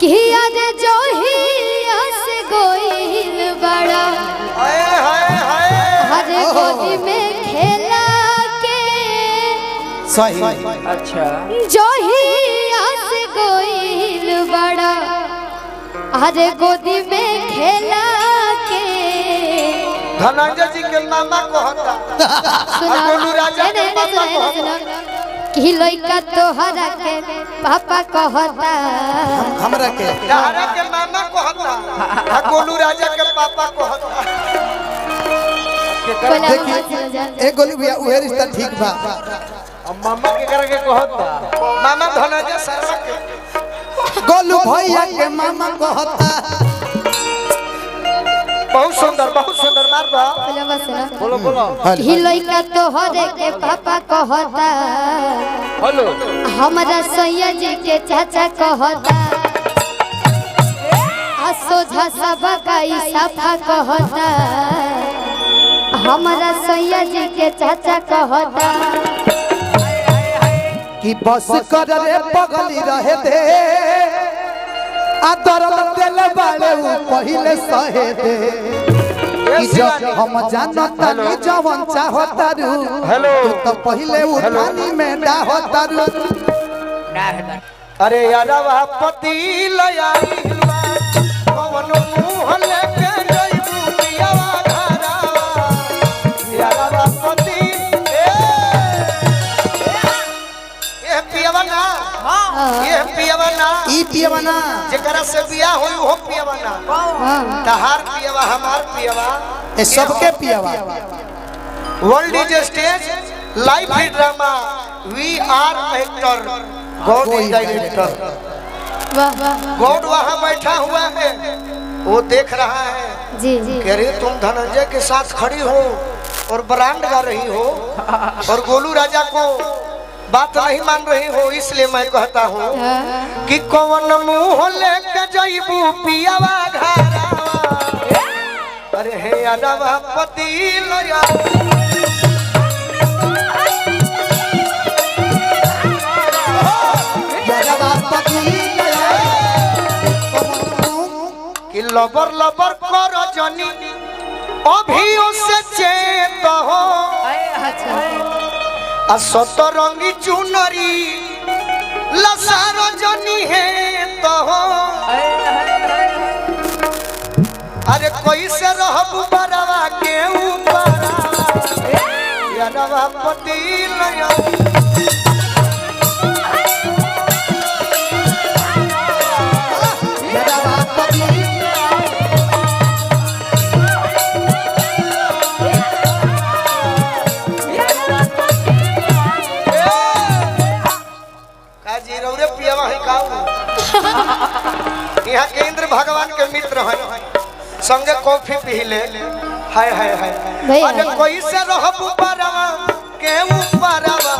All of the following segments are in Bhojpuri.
कि अरे जोहिया से गोइल बड़ा हाय हाय हाय हरे गोदी में खेला के सही। अच्छा। जोहिया से गोइल बड़ा हरे गोदी में खेला के। धनंजय जी के मामा कहता सुना गोलू राजा के नहीं, नहीं, पापा सुना, नहीं, सुना। कि लइका तोहरा के पापा कहता हमरा के दहरा के मामा कहता आ गोलू राजा के पापा कहता। बोला देखिए ए गोलू भैया उहे रिश्ता ठीक बा। अब मामा के करे के कहता मामा धनंजय शर्मा के गोलू भैया के मामा कहता। बहुत सुंदर बहुत सुंदर मार बा। बोला सुना। बोलो बोलो। कि लइका तोहरे के पापा कहता हेलो हमरा सैया जी के चाचा कहता आ सोझा सबका ई साफा कहता हमरा सैया जी के चाचा कहता। कि बस कर रे पगली रहे दे आ दर्द दिल वाले उ पहिले सहे दे। कि जब हम जानतानी जवन चाहतारू हेलो। तू तो पहिले उठानी में डाहतारू। अरे यारवा पति लयाई कवन मुंह लेके जइबू पियावा घरवा। यारवा पति ए ए पियावा ना ये पियावा ना ई पियवा ना जेकरा से बियाह होई वो पियावा ना तहार पियावा हमार पियावा ए सबके पियवा। World is stage life is drama we are actor God is director. वाह वाह गॉड वहाँ बैठा हुआ है वो देख रहा है जी जी कि अरे तुम धनंजय के साथ खड़ी हो और ब्रांड गा रही हो और गोलू राजा को बात नहीं मान रही हो, इसलिए मैं कहता हूँ कि कौन मुंह लेके जइबू पियावा घरवा। अरे हे अनवा पति लया यारवा पति लया कि लबर लबर कर जनी अभी उसे चेत हो आ सतरंगी चुनरी लसार जनी है तो हो। अरे कैसे रहबू बरवा के ऊपर यारवा पति लया। यारवा पति का जी रौरे पियावा है का यहाँ के इंद्र भगवान के मित्र हैं संगे कॉफी पी ले। हाय हाय हाय भैया। अरे कैसे रहबू बरवा के ऊपरवा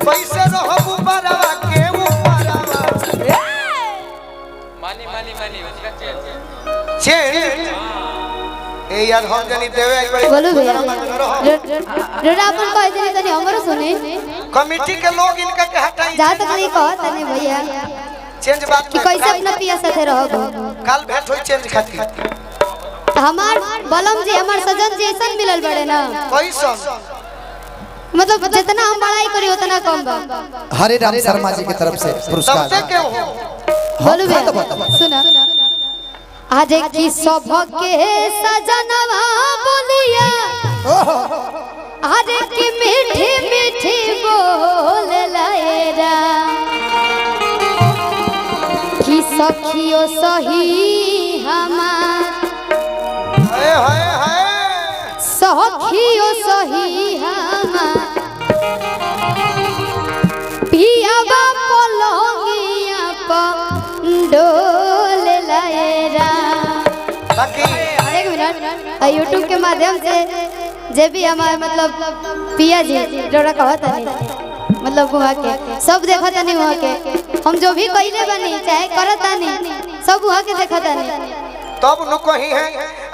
कैसे रहबू बरवा के ऊपरवा। मानी मानी मानी उसका चेंज चेंज ए यार हम जनी देवे आई बड़ी। बोलो भैया रोड़ा अपन कह देनी तनी हमरो सुने कमेटी के लोग इनका के हटाई जा तक नहीं कह तनी भैया चेंज बात कि कैसे अपना पिया साथे रहब। काल भेंट होई चेंज खातिर। हमार बलम जी हमार सजन जी ऐसा मिलल बड़े ना कैसन मतलब जितना हम बड़ाई करी उतना कम बा। हरे राम शर्मा जी की तरफ से पुरस्कार। तब से क्यों हो बोलू भैया सुना। अरे की सबके सजनवा बोलिया अरे की मीठी मीठी बोल लएरा की सखियो सही हमार हाय हाय हाय सखियो सही हमार पियावा पलंगिया पर डोल लएरा। बाकी एक मिनट यूट्यूब के माध्यम से जे भी हमारे मतलब पिया जी जोड़ा कहता नहीं मतलब वहाँ के सब देखता नहीं, वहाँ के हम जो भी कइले बनी चाहे करता नहीं सब वहाँ के देखता नहीं। तब नु कही है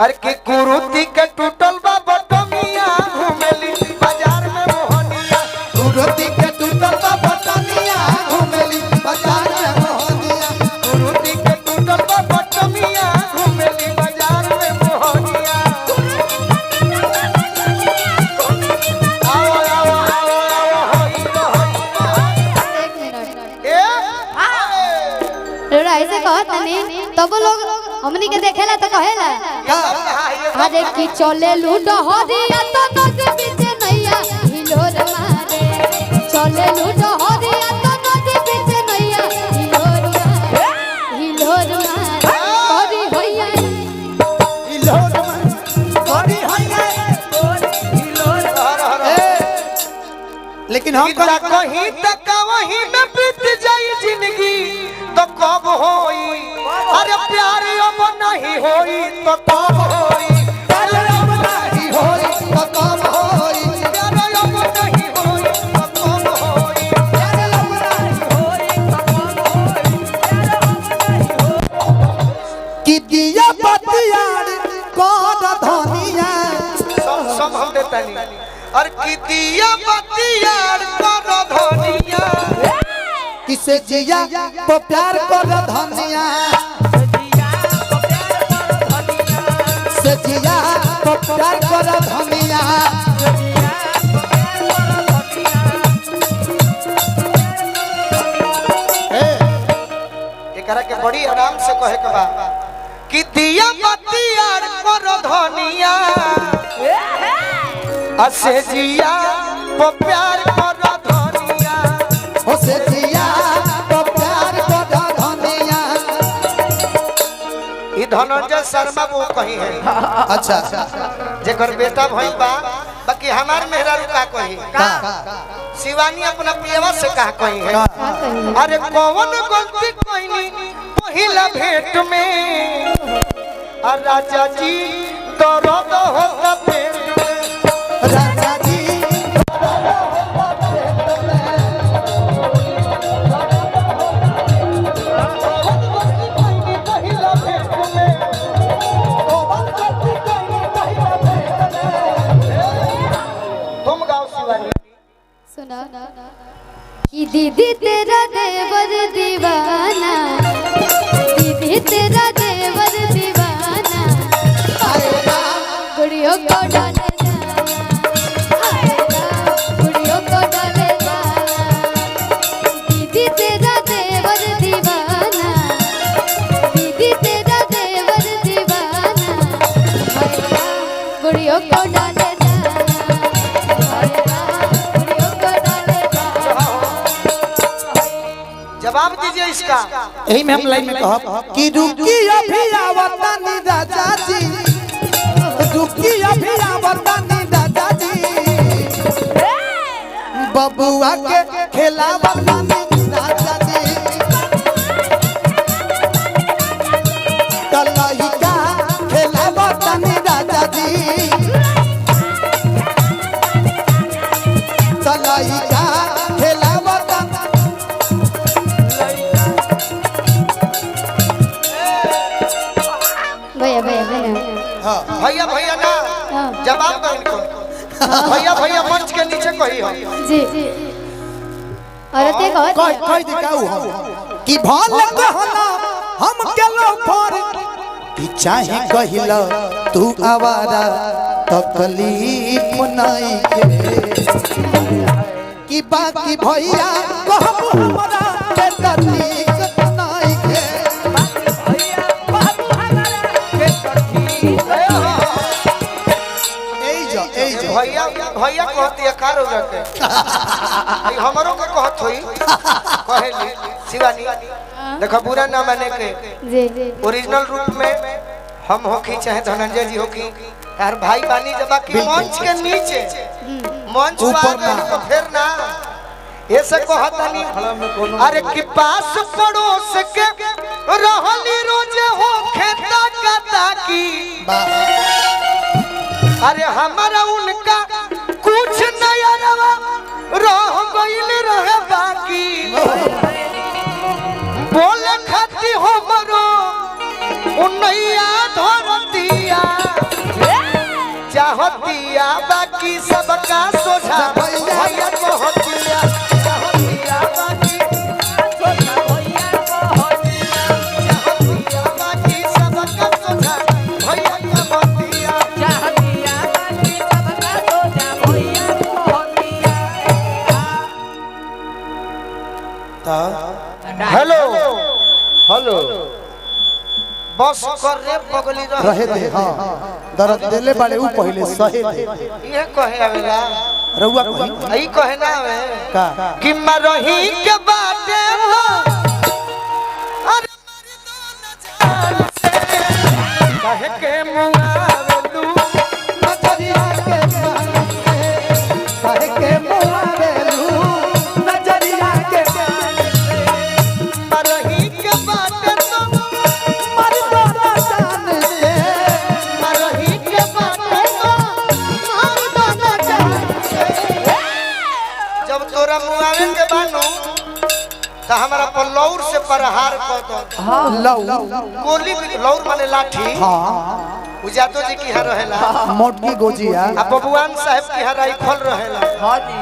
अरे कि कुरुति के टूटल बा बटमिया घुमेली बाजार में मोहनिया। कुरुति के टूटल बा बटमिया घुमेली बाजार में मोहनिया। ऐसे कहत नहीं तब लोग हमनी के देखेला तो कहेला अरे की चले लूडो हरिया तो नदी बीच नैया हिलोर मारे चले लूडो हरिया तो नदी बीच नैया हिलोर मारे हिलोर मारे हरी होइया हिलोर हरी हैया हर हर लेकिन हम हम कहीं तक वहीं में बीत जाई जिंदगी तो कब होई अरे प्यार अब नहीं होई तो कब होई प्यार अब नहीं होई तो कब होई प्यार अब नहीं होई तो कब होई प्यार अब नहीं होई कि दिया बतियार कर धनिया सब सब हम देता नहीं और की दिया बतियार कर धनिया किसे जिया तो प्यार कर धनिया से जिया तो प्यार कर धनिया एकरा के बड़ी आराम से कहे के बा कि दिया बतियार कर धनिया असे जिया तो प्यार कर धनिया ओ से जिया तो प्यार कर धनिया ई धनंजय शर्मा वो कही है अच्छा जेकर बेटा भइल बा बाकी हमार मेहरारू का कही का शिवानी अपना पियवा से का कही है का कही अरे कौन गलती कइनी पहिला भेंट में आ राजा जी दर्द होता पेट में राजा जी कौन गलती कइनी पहिला भेंट में कौन गलती कइनी पहिला भेंट में तुम गाओ शिवानी सुना कि दीदी तेरा देवर दीवाना दीदी तेरा देवर दीवाना आएगा गुड़ियों को डाले जाना आएगा गुड़ियों को डाले जाना दीदी तेरा देवर दीवाना दीदी तेरा देवर दीवाना आएगा गुड़ियों को डाले जाना आएगा गुड़ियों को डाले जाना जवाब दीजिए इसका यही में हम लाइन में कहब कि रुकी अभी आवतानी राजा जी रुकी अभी आवतानी राजा जी बबुआ के खेलावतानी राजा जी कलहिका खेलावतानी राजा जी कलहिका खेलावतानी भैया भैया भैया भैया भैया ना हाँ। जवाब दो इनको भैया भैया मंच के नीचे कही हो जी औरतें कह कहत कह दे काऊ हम कि भल कहला हम केलो फर कि चाहे कहिला तू आवारा तकलीफ नहीं के कि बाकी भैया कहब हमरा के तकलीफ नहीं के एई जो एई जो भैया भैया कहती है कार हो जाते आई हमरो के कहत होई कहेली शिवानी देखो बुरा ना माने के जी ओरिजिनल रूप में हम होखी चाहे धनंजय जी होखी तार भाई बानी जब बाकी मंच के नीचे मंच ऊपर पर ना। तो फिर ना ऐसे कहतनी अरे कि पास पड़ोस के रहली रोजे हो खेता कता की अरे हमारा उनका कुछ नया रवा रह गइल रहे बाकी बोले खाती हो मरो उनैया धरतिया चाहतिया बाकी सबका सोझा भैया कहतिया चाहतिया बाकी चाहतिया बाकी सबका सोझा भैया कहतिया हेलो हेलो बस कर रे पगली रहे दे। हाँ दर्द देले बाड़े ऊ पहले सहे दे। ये कहे आवेला रउआ कही आई कहे ना आवे का कि मरही के बाटे हो अरे मर्दो न जान से कहे के मुआवेलू नजरिया के बान से कहे के मुआवेलू नजरिया के मरही के बाटे तो मर्दो न जान से मरही के बाटे तो मर्दो न जान से। जब तोरा मुआवे के बानू तो हमारा पर लौर से प्रहार कर दो। लौ गोली भी लौर माने लाठी। हाँ उजातो जी की यहाँ रहेला मोटकी गोजिया आ बबुआन साहब की यहाँ राइफल रहेला। हाँ जी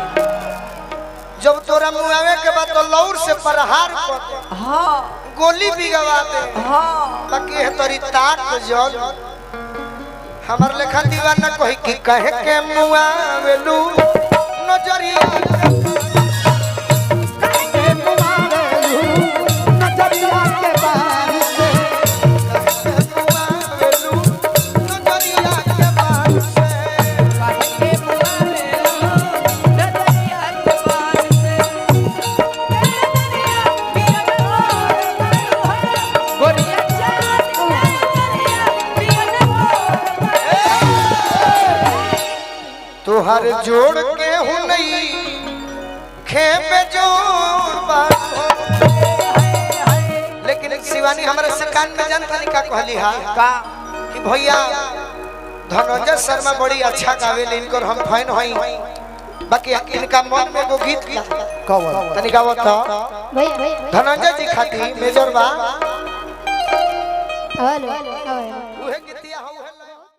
जब तोरा मुआवे के बाद तो लौर से प्रहार कर दे। हाँ गोली भी गवा दे। हाँ बाकी है तोरी ताक जल हमार लेखा दीवाना कही कि कहे के मुआवेलू नजरिया के मुआवेलू नजरिया के बान से मुआवेलू नजरिया के बात से। तुहर जोड़ के हूँ नहीं खेप जोड़ बात हो। लेकिन शिवानी हमारे से कान में जानता नहीं का कहली हा का कि भैया धनंजय शर्मा बड़ी अच्छा गावेले इनकर हम फैन हई। बाकी इनका मन में एगो गीत बा। कौन तनी गावत तो भैया धनंजय जी खाती मेजर बा। Hello hello.